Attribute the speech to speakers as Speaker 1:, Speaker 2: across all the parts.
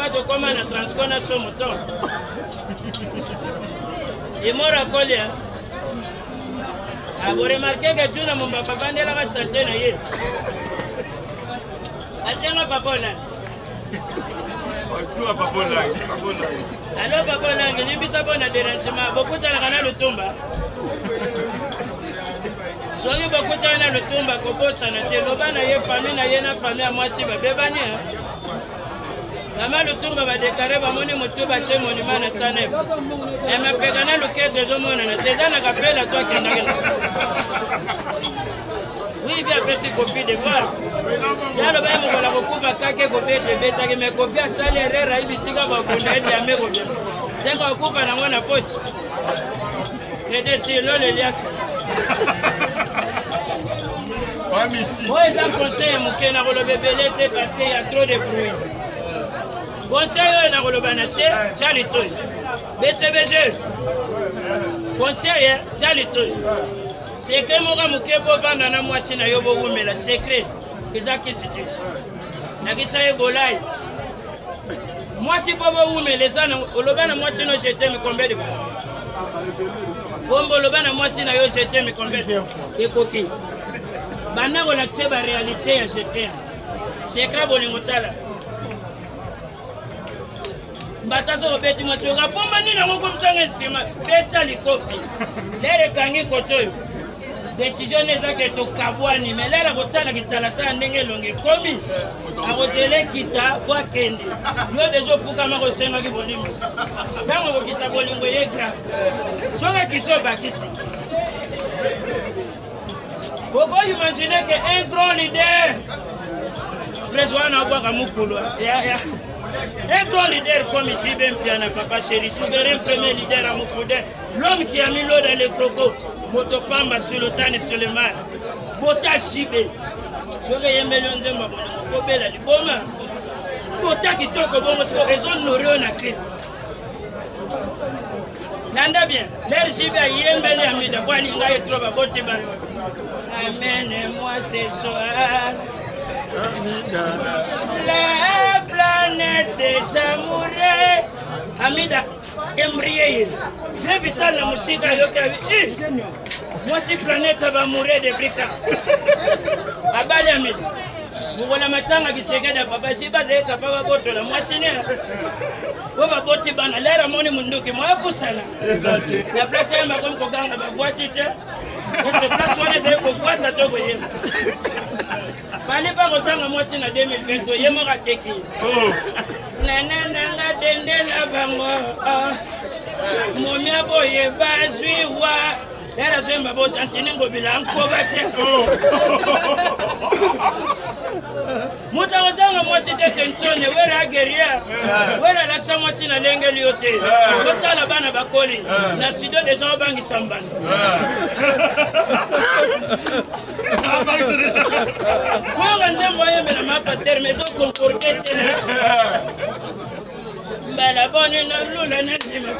Speaker 1: papa tokoma na transco na somo to imora kolia aboremarke ke juna mombapa bandelaka salte na ye asenga papa olandi alo papa olangi limbisa mpo na derangement bokutanaka na lutumba soki bokutani na lutumba kobosana te loba na ye fami na ye na fami ya mwasi babebani mama lutumba badeklare bamoni motu batie monima na sanef me mapeka na loketo ezomonana te eza na kapela to akendaki na wivi apesi kofi devoir ye aloba ye mokolo akokufa kake kobeta ebetaki me kofi asali erreur ayi bisika bakunda ye diame kobeta seko akufa nango na posi edesi lolo eliaka oyo eza conseil ya moke nakoloba ebele te parce que ya trop de bruit conseil oyo nakoloba na se tya litoi bcbg conseil tya litoi sekre moko moke bovanda na mwasi na yo bowumela sekre eza kisi te nakisa ye bolai mwasi mpo bowumela eza oloba na mwasi no je t'aime combien de fois bombo oloba na mwasi na yo je t'aime combien de fois ekoki banda kolakisa baréalité ya je t'aime sekre bolingo tala mbata soki obeti mwasi oka pomba nini yango okomisanga instrument beta likofi lere ekangi kote oyo desizio nde eza ke tokabwani me lere akotala kitalatala ndenge elongi ekomi akozela ekita po akende yo deja ofukama kosengaki bolimbisi ntango okokita bolingo ye grave soki akiti obakisi Boko imaginer que un grand leader Blaise wana abwaka mukulu ya ya Un grand leader comme JB Mpiana, Papa Chéri, souverain premier leader à Moufoudin, l'homme qui a mis l'eau dans les crocos, moto pamba sur le temps et sur le mal. Bota JB. Soki eyembeli yo nzembo ya bolingo fobela liboma. Bota kitoko bongo siko ezonore yo na clip. landa bien lere jibe ayembeli amida po alinga ye tro baboti bana amene moi ce soir la planète des amoureux amida embrie ye vie vital na mosika ayoki abi mwasi planète ya bamoureux de brika abali amida mokolo ya matanga kisekedi ya papa si bazali kapa babotola mwasi ne po baboti bana lere amoni munduki moya pusana na place ye bakomi koganga bavwati te eske place wana ezali kovwata to koyeba fali mpa kozanga mwasi na 2020 ye moko ateki oh. nana nanga dendela bango ah. momia boye bazwi wa Lera azoyemba bo Gentini Ngobila nkoba te. Moto akozanga mwasi te sensone wera guerrier wera alakisa mwasi na lengeli yo te otala bana bakoli na studio deja obangisa mbanda koyoka nzembo ayembela mapasere mais ezoconforte te mbala boni na lula na ndima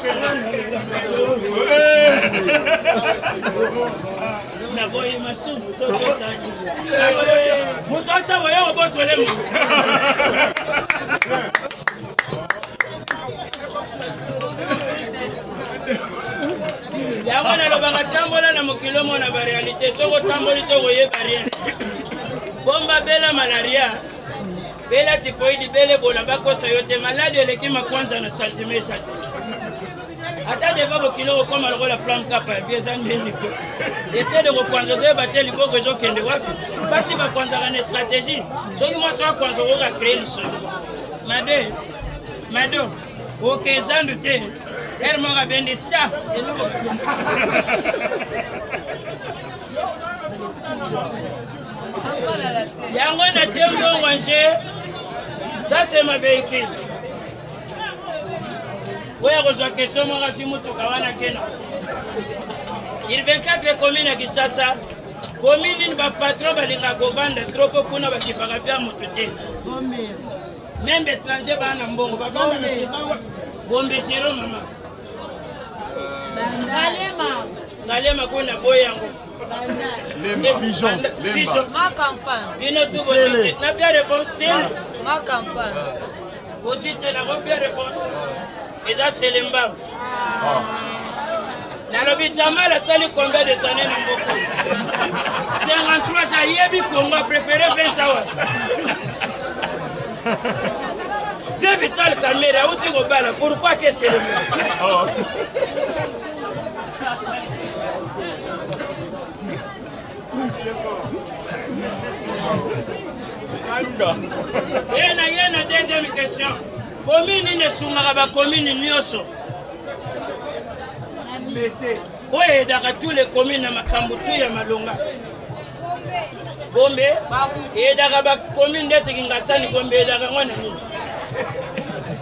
Speaker 1: naboyi masumu tokosani moto atya boye obotole mo yango nalobaka tambola na mokili omona barealité soki otamboli te okoyeba rien bomba bela malaria Bela typhoïde, bela ebola bakosa yo te maladi eleki makwanza na sentiment eza te ata deva bokilo okoma lokola flamme kapa ya eza ndeni ko ese de kokwanza ozoyeba te liboko ezokende wapi basi bakwanzaka na stratégie soki mwasi akwanza okoka kree lisolo made mado oke zandu te ere moko abendi ta eloko yango natie mbongo nje ça c'est ma véhicule oyo akozwa question moko asi motuka wana kena sur 24 commune ya kisasa commune nini bapatron balingaka kovanda trop mpo kuna bakipaka vya moto te meme étranger baa na mbongo bavanda na gombe zero mama
Speaker 2: Ngalema.
Speaker 1: Ngalema kuna boye yango.
Speaker 3: Pigeon.
Speaker 1: Pigeon.
Speaker 2: Ma campagne.
Speaker 1: Bino tout boye. Na bien réponse.
Speaker 2: Ma campagne.
Speaker 1: Ozwi te, nakopia réponse. Eza Selembao.
Speaker 3: Ah.
Speaker 1: Nalobi Jamal asali combien des années na mboka? 53 ayebi Congo, a préféré 20 awa. Vieux Vital Kamerhe auti kobala, pourquoi ke Selembao?
Speaker 3: Oh.
Speaker 1: Ye na ye na deuxième question. Commune nini esungaka ba commune nyonso? Oyo eyedaka tous les communes na makambo tu ya malonga. Gombe eyedaka ba commune ndeti Kingasani, Gombe eyedaka ngo na nini?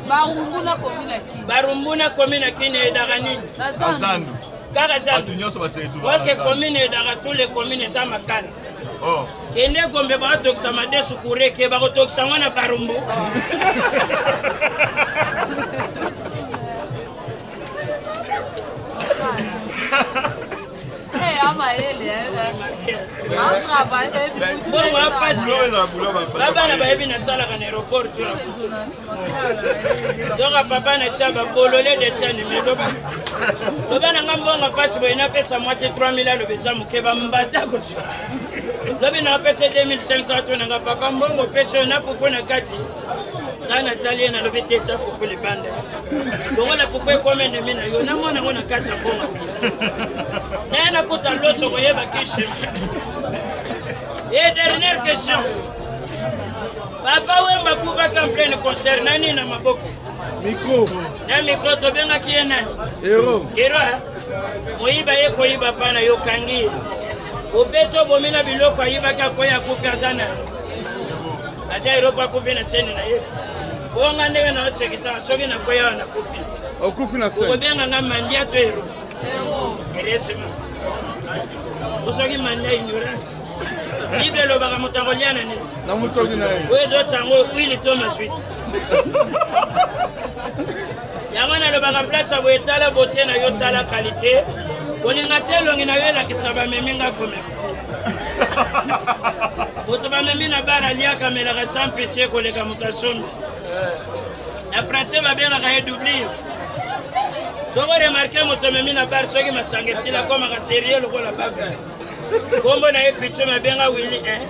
Speaker 2: Barumbu na commune ya Kini.
Speaker 1: Barumbu na commune ya Kini eyedaka nini?
Speaker 2: Na Zandu.
Speaker 1: Kaka Zandu.
Speaker 3: Bato nyonso ba se retrouvent.
Speaker 1: Ok, commune eyedaka tous les communes eza Makala.
Speaker 3: Oh.
Speaker 1: Kende Gombe bakotokisa madesu kureke, bakotokisa ngo na Barumbu. Bongo apasi babana bayebi nasalaka na aéroport tu zoka papa na shaba bolole dessin anime loba loba na nga mbongo mpasi boye napesa mwasi 3000 aloba eza moke bambata kozwa lobi napesa 2500 to na nga papa mbongo opesi oyo na fufu na kati ngai natali ye nalobi te tya fufu libanda longola fufu ekoma enemi na yo namona yango na kati ya mbongo naye nakuta loso koyeba kishima. Et dernière question. Papa Wemba akufaki en pleine concert na nini na maboko?
Speaker 4: Micro.
Speaker 1: Na micro tobengaki ye nani?
Speaker 4: Hero.
Speaker 1: Hero. Moyiba ye koyiba pa na yo kangi ye. Obeti obomi na biloko ayibaki akoya akufi aza na aza Europe akufi na seni na ye. Bonga ndenge na osekisa soki nakoya wana nakufi.
Speaker 4: Okufi na seni.
Speaker 1: Okobenga nga mandia to hero. Heureusement. Osoki mandia ignorance. Bible elobaka moto akolia na nini?
Speaker 4: Na motoki na ye.
Speaker 1: Oyo ezotango huile to masuite. Yango nalobaka place ya boye, tala bote na yo, tala qualité. Kolinga te elongi na yo elakisa bamemi nga komema. Moto bamemi na bar aliaka amelaka sans pitié koleka moto asombi. Na français babengaka ye doublure. Soki oremarke moto amemi na bar soki masanga esila akomaka sérieux lokola baba. Kombo na ye picho mabenga Willy hein.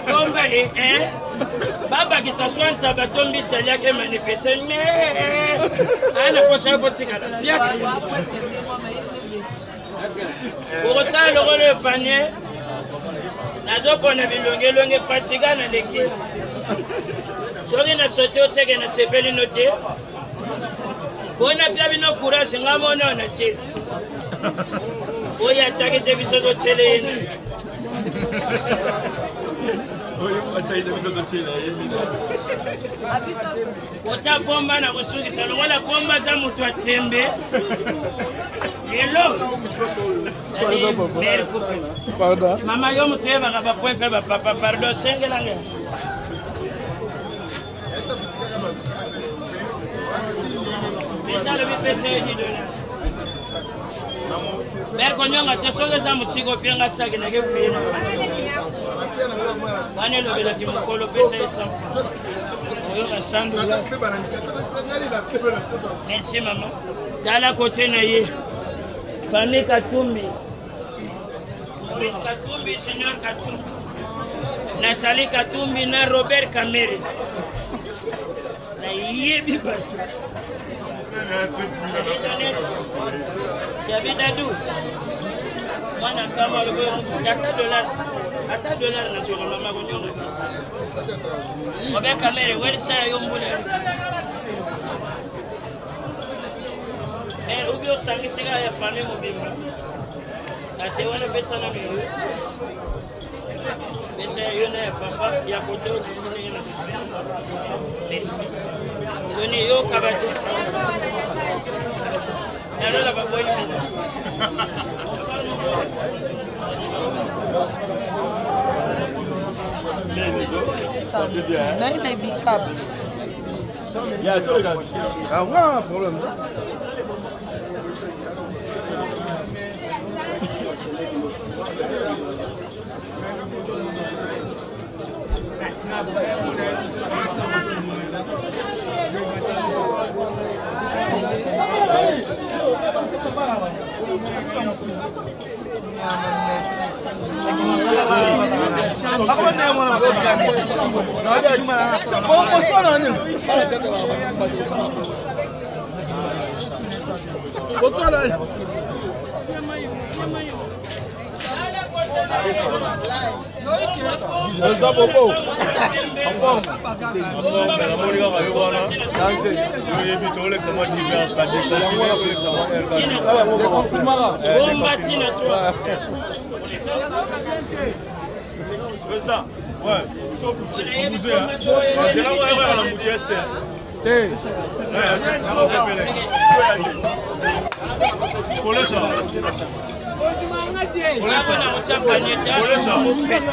Speaker 1: Kombo ye hein. Babakisa swa ntaba to mbisi aliaki manifeste mais ana posa yo kotikala piaka ye. Okosala lokola oyo panier nazopona bilongi elongi fatiga na leki soki na sote oseke nasepeli no te bona pia bino courage nga mona oyo natie oyo atiaki te biso totyele ye nini ota pomba na kosukisa lokola pomba aza moto ya tembe lelo mama yo moto oyebaka bapoint fe bapapa pardon sengelanga. Eza lobi pesa ye 10 dollars. Mère konyonga te soki eza mosika opianga saki nake fuye na wana elobelaki mokolo pesa ye 100 francs oyoka 100 dollars. Merci mama. Tala kote na ye famille Katumbi, Maurice Katumbi, Junior Katumbi, Nathalie Katumbi na Robert Kamere. Nayebi bato. Xavi Dadu, mwana kama alobi ata dollar, ata dollar na zoka mama konyonga. Robert Kamere, welisa ya yo mbula. Mais obi osangisi kaka ya famille mobimba. Ate wana pesa na yo. Pesa ya yo na ya papa ya kote oyo ndenge na merci. Doni yo kaba te. Nalola baboyi mpenza.
Speaker 2: Naye na bikab.
Speaker 4: Ah, ouais, problème. Bosala nini? Bosala nini? Eza bobo. En forme.
Speaker 3: Namoni kaka yo wana.
Speaker 4: Danger.
Speaker 3: Oyebi tolekisa mwa divers badéconfine, tolekisa mwa
Speaker 4: Déconfinement.
Speaker 1: Bomba tina 3.
Speaker 3: Président, ouais, faut bouger, hein. Nzela oyo eyaka na embouteillage te.
Speaker 4: Te.
Speaker 3: Kolesa.
Speaker 1: Awa na otya planète.
Speaker 3: Kolesa.
Speaker 1: Mopete.